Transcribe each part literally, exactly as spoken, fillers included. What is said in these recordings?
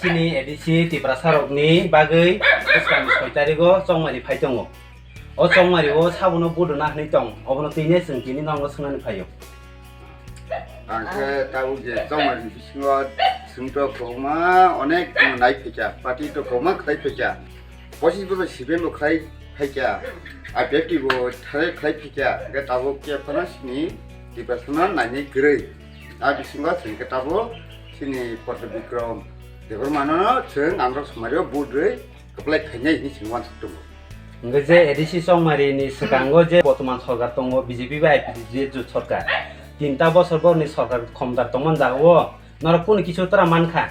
Chini A D C Tiprasa rokni bagwi bwskangni soi tarigo chongmani phai tongo. O chongmani o sabono budona hwnwi tong, obono twi ne chwng tini nokno swngnani phaio. Ang khe tabuk je chongmani bisingo chwngto kwbangma onek nai phaikha, party to kwbangma khlai phaikha, pochis bochor sibeng bo khlai phaikha, I P F T bo thare khlai phaikha, hwnkhe tabuk khe phano chini Tiprasano nainai kwrwi. A bisingo chwng khe tabuk chini Poto Bikrom Debbarmano chwng ang rok somari o budrwi kwplai khainai hinwi chwng uansuk tongo. Hwnkhe je A D C chongmari ni swkango je botoman sorkar tongo, B J P bai I P F T je jut sorkar, tinta bosor borokni sorkar khomdar tongmani jagao norok kunu kisu tora mankha?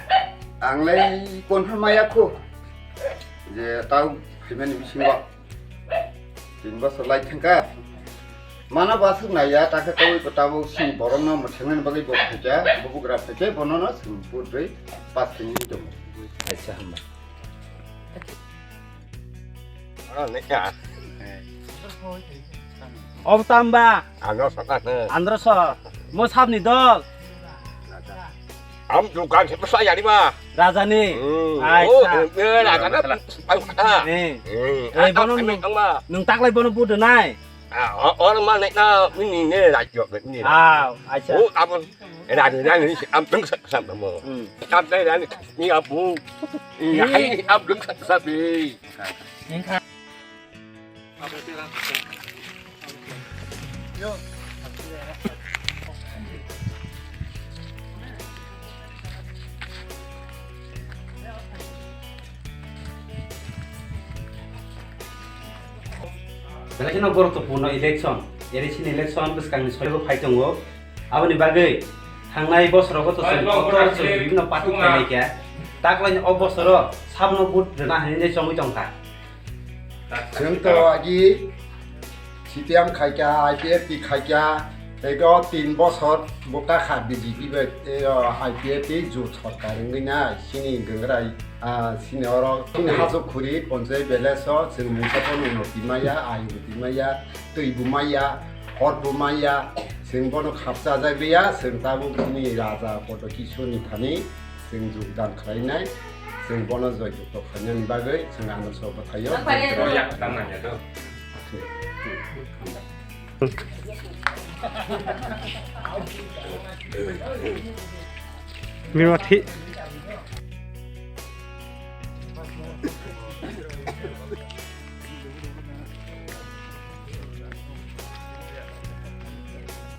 Ang lai confirm maya kho je tau phaimani bisingo tin bosor lai thangkha. Mano ba swk naiya, takhe kaui bo tabuk chini borokno mwthangmani bagwi bo phaikha, bo bugra phaikhe, bonono chwng budrwi pass khainani tongo. Acha, hambai. Oro neka. Om tamba. Andro saka ne. Andro so. Mo sabni dol. Am tu kan se pesa yari ba. Raja ni. Hmm. Ai, oh, sa. Eh, raja na. Ai, kata. Eh. Hmm. Eh, bono nung, nung taklai bono budu nai. Ah, o-, orang mana na ini ne raja ni. Ah, acha. Oh, apa? Rani, rani, si am deng sak sak mo. Hmm. Am deng rani, ni abu. Ni hai am deng sak sak ni. Belai kheno gorokto purno election, A D C ni election bwskangni soibo phai tongo. Aboni bagwi thangnai bosorogo to chwng kotor chwng bibhinno party khailai kha. Taklaini o bosoro sabno vote rwna hinwi chongwi tongkha. Chwng to agi C P M khaikha, I P F T khaikha, tei o tin bosor bo kakha B J P bai, tei o I P F T jut sorkar wngwi nai, chini gwngrai, ah, chini oro, chini hajo khuri, ponchai belai so, chwng mungsa phano uno twi maya, ayung twi maya, twi bo maya, hor bo maya, chwng bono khapcha jagriya, chwng tabuk chini raja Poto Kishorni thani, chwng jogdan khlainai, chwng bono joyjukto khlainani bagwi chwng ano so bwthaio. Mimati.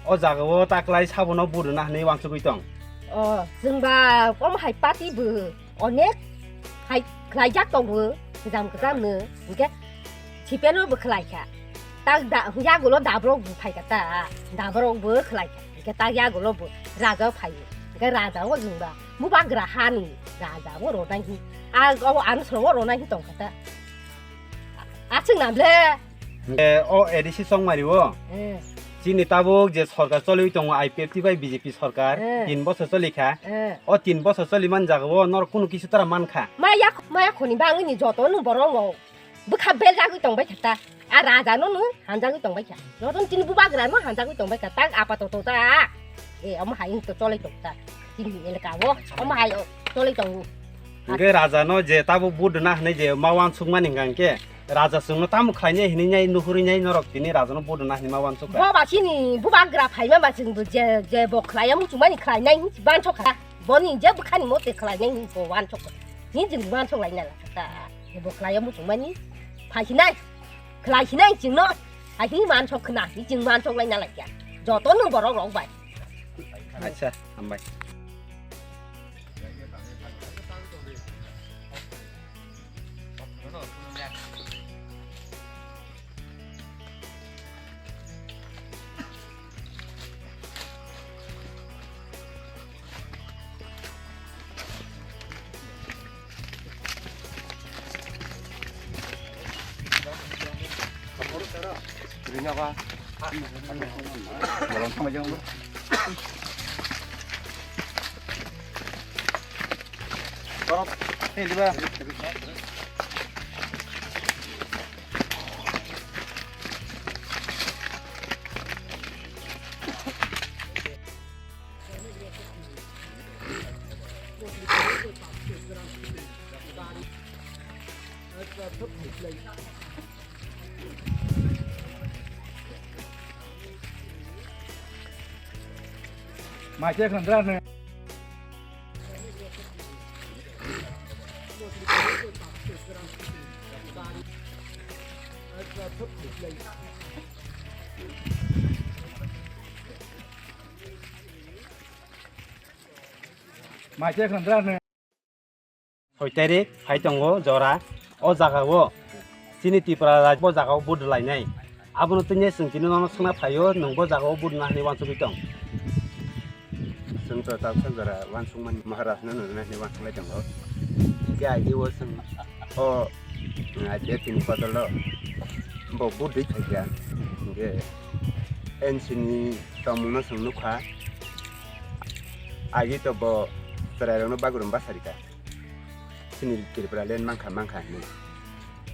O jagao taklai sabono budona hinwi uansugwi tong. O, chwngba omo hai party bo onek hai khlaijak tongo, kwcham kwcham no, hinkhe C P M no bo khlaikha. Tak da, yagulo dabrok bo phaikha ta, dabrok bo khlaikha. Hinkhe tak yagulo bo raja phaio. Hinkhe raja o chwngba bubagra hani raja o ronai hi. A, o ano soro ronai hi tongkha ta. A chwng namle. Eh, o A D C chongmari o. Eh. Chini tabuk je sorkar choliwi tongo I P F T bai B J P sorkar, eh, tin bosor choli kha. Eh. O tin bosor choli man jaga o norok kunu kisu tara man kha. Maya, maya khoni bangwi ni joto no borok rok bwkha beljagwi tong bai kha ta. A raja no no hanjagwi tong bai kha. Joto no chini bubagra no hanjagwi tong bai kha. Tak apatoto ta. Eh, omo hai to choli tong ta. Chini elaka o, omo hai o choli tongo. Hwnkhe raja no je tabuk budona hinwi je ma uansukmani hwnkha hwnkhe, raja chwngno tamo khlainai hinwi nai nuhurwi nai norok tini raja no budona hinwi ma uansukha. Bo ba chini bubagra phaima ba chwng bo je, je bo khlaiya muchungmani khlainai hinwi uansukha. Boni je bwkhani mote khlainai hinwi bo uansukha. Hinwi chwng uansuk laina lakha ta. Je bo khlaiya muchungmani phaisinai. Khlaisinai chwngno. Hai hinwi uansuk khna, hinwi chwng uansuk laina lakha. Joto no borok rok bai. Acha, hambai. Mai khe khandra ne. Mai khe khandra ne. Soi tarik phai tongo jora. O jaga o chini Tripura rajyo bo jaga o vote lainai. Abono tini chwng tini nono swngna phaio, nwng bo jaga o vote na hinwi uansugwi tong? Chwng to tabuksa jora uansukmani Maharaj no nwnwi na hinwi uansuk lai tongo. Hwnkhe agi o chwng o, ah, I P F T ni bodol o bo vote rwi phaikha. Hwnkhe N C ni tongmung no chwng nukha. Agi to bo chwrairokno bagrum bwsarikha. Chini Tripura land mankha, mankha hinwi.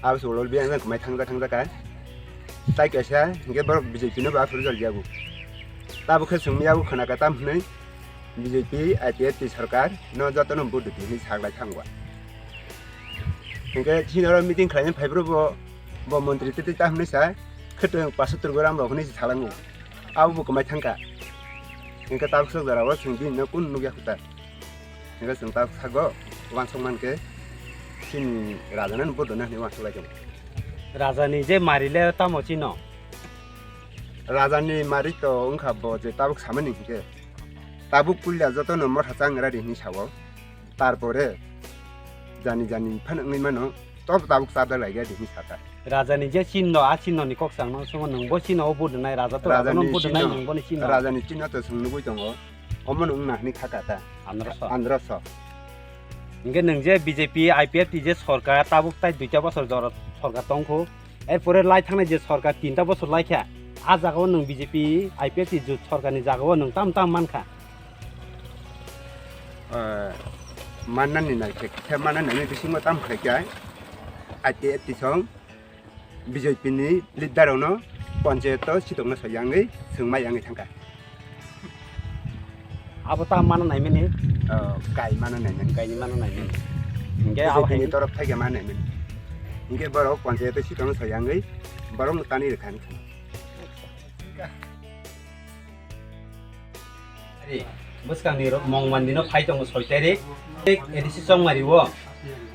Abo se ulol biyang jang kwmai thangjak, thangjak kha. Tai kaisa, hwnkhe borok B J P no bo aphuru jol yago. Tabuk khe chwng yago khna kha tam hinwi B J P, I P F T sarkar no jotono vote rwdi hinwi sak lai thango. Hwnkhe chini oro meeting khlaina phaiphuru bo, bo montri twi twi tam hinwi sa, khwtwng paso turgo ram rok hinwi se salango. Abo bo kwmai thangkha. Hwnkhe tabuk swk jora o chwng bini no kunu nukya kho ta. Hwnkhe chwng ta sago, uansuk mankhe chini raja no vote rwna hinwi uansuk lai tongo. Raja ni je mari le tamo chino? Raja ni mari to wngkha bo je tabuk samani hwnkhe. Tabuk puila joto no motha chang radi hinwi sao. Tarpore jani jani phano wngwi mano, tobo tabuk chajak lai ya hinwi sakha. Raja ni je chinno, a chinno ni kok changno swngo, nwng bo chinno o vote rwnai, raja to raja no vote rwnai, nwng bo ni chinno. Raja ni chinno to chwng nugui tongo. Omo no wngna hinwi kha kha ta. Androso. Androso. Hwnkhe nwng je B J P, I P F T je sorkar, tabuk tai duita bosor jora sorkar tongkhu. Erpore lai thangnai je sorkar tinta bosor lai kha. A jaga o nwng B J P, I P F T jut sorkar ni jaga o nwng tam tam man kha. Ah, mannani nai khe, khe mannani nai bisingo tam khlai khe, I P F T song B J P ni leader rokno panchayat o sitokno soi yangwi, swngma yangwi thangkha. Abo ta mana naimani? Oh, kai mana naimani. Kaini mana naimani. Hingke abo B J P ni hai torop thai khe mana naimani. Hingke borok panchayat o sitokno soi yangwi, borok no tani rwkha. Ari, bwskangni rok mong manwino phai tongo soi tarik. A D C Chongmari o.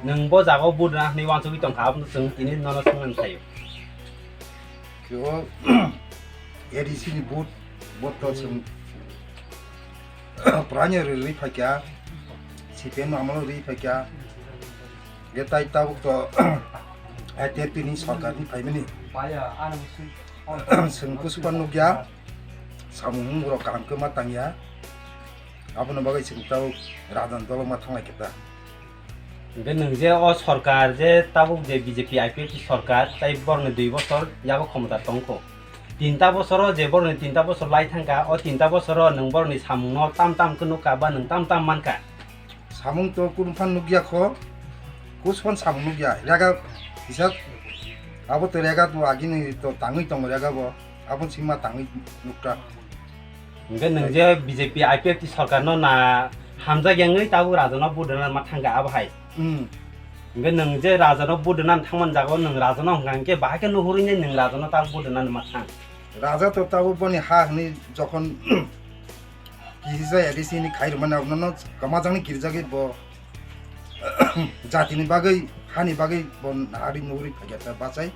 Nwng bo jaga o vote rwna hinwi uansugwi tongkha, abono chwng tini nono swngna phaio. Kebo A D C ni vote, vote to chwng pranyo rwi phaikha, C P M amalo rwi phaikha. Ge tai tabuk to I P F T ni sorkar ni phaimani. Chwng kusupan nukya, samung rok kaham khe ma tangya. Aboni bagwi chwng tabuk rajan dolo ma thanglai khe ta. Hingke nwng je o sorkar je tabuk je B J P I P F T sorkar tai borokni dui bosor yago khomota tongkho. Tinta bosoro je borokni tinta bosor lai thangkha, o tinta bosoro nwng borokni samungno tam tam khe nukha ba nwng tam tam mankha. Samung to kunu phan nukya kho, kusupan samung nukya. Rega hisab abo to rega to agini to tangwi tongo rega bo. Aboni sima tangwi nukha. Hingke nwng je B J P I P F T sorkar no na hamjak yangwi tabuk raja no vote rwna ma thangkha abo hai. Hmm. Hingke nwng je raja no vote rwna thangman jaga o nwng raja no hwnkha hingke bahai khe nuhurwi nwng raja no tabuk vote rwna ma thang. Raja to tabuk boni ha hwnwi jokhon kisa A D C ni khai rwmani abono no kwmajangni kirijagwi bo jatini bagwi hani bagwi bo nahari nuhurwi phaikha ta bachai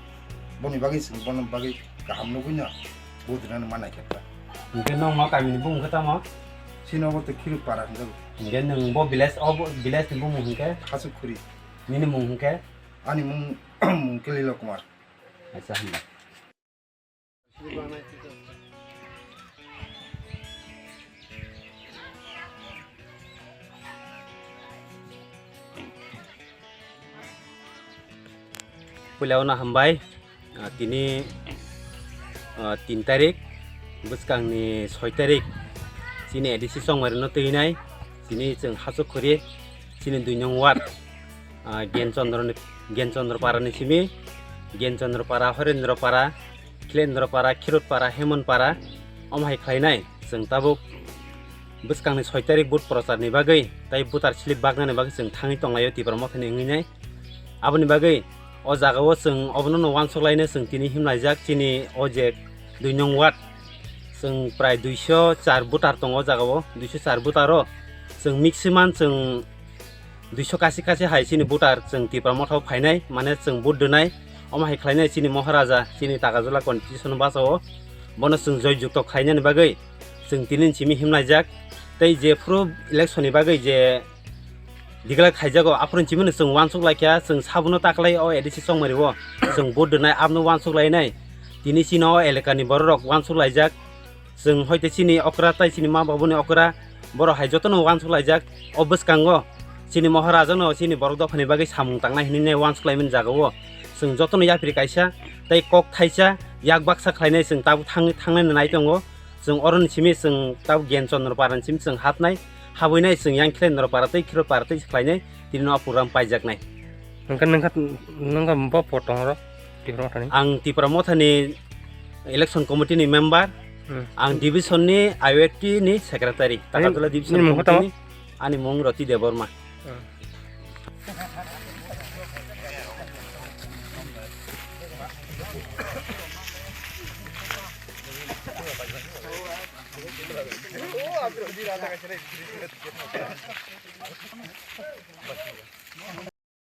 boni bagwi chwng bono bagwi kaham nugwi no budinani ma naikha ta. Hingke nwng no kamini bumung khe tamo? Chini obo to Khiruk para hinjago. Hingke nwng bo village, obo village ni bumung hingke? Khasuk khuri. Nini mung hingke? Ani mung, mung khe Lilo Kumar. Acha hwnba. Puila o no hambai, ah, tini, Ah, tin tarik, bwskangni soi tarik, chini A D C chongmairokno twinai, chini chwng Hachukkhuri, chini dui nong ward, ah, Gen Chandra ni, Gen Chandra para ni simi, Gen Chandra para, Horendra para, Khilendra para, Khirot para, Hemon para, omo hai khlainai, chwng tabuk bwskangni soi tarik vote prochar ni bagwi, tai voter slip baknani bagwi chwng thangwi tonglaio Tipra Mothani wngwi nai. Aboni bagwi o jaga o chwng obono no uansuk laino chwng tini himlaijak chini o je dui nong ward. Chwng prai duiso char voter tongo o jaga o, duiso char voter o chwng maximum chwng duiso kasi kasi hai chini voter chwng Tipra Motha o phainai, mane chwng vote rwnai, omo hai khlainai chini Moharaja, chini Takajula constitution basa o, bono chwng joy jukto khlainani bagwi chwng tini simi himlaijak. Tei je phuru election ni bagwi je declare khaijago, aphuru simi no chwng uansuk laikha, chwng sabuno taklai o A D C chongmari o chwng vote rwnai, abono uansuk lainai. Tini chino o elaka ni borok rok uansuk laijak, chwng hoite chini okra tai chini ma babuni okra, borok hai jotono uansuk laijak. O bwskango chini Moharaja no chini borok dophani bagwi samung tangnai hinwi nai uansuk laimani jaga o chwng jotono yapri kaisa tei kok thaisa yak baksa khlainai chwng tabuk thang-, thangnai nai tongo. Chwng oroni simi chwng tabuk Gen Chandra para ni simi chwng hapnai, habwi nai chwng yang Khilendra para tei Khirot para tei khlainai, tini no program paijaknai. Nungkha, nungkha, nungkha bo po tong ro, Tipra Mothani? Ang Tipra Mothani election committee ni member, Hmm. Ang division ni I O F T ni secretary, Ani, Takatula division ani mung committee kotamo? Ni, ani mung Roti Debbarma. Hmm.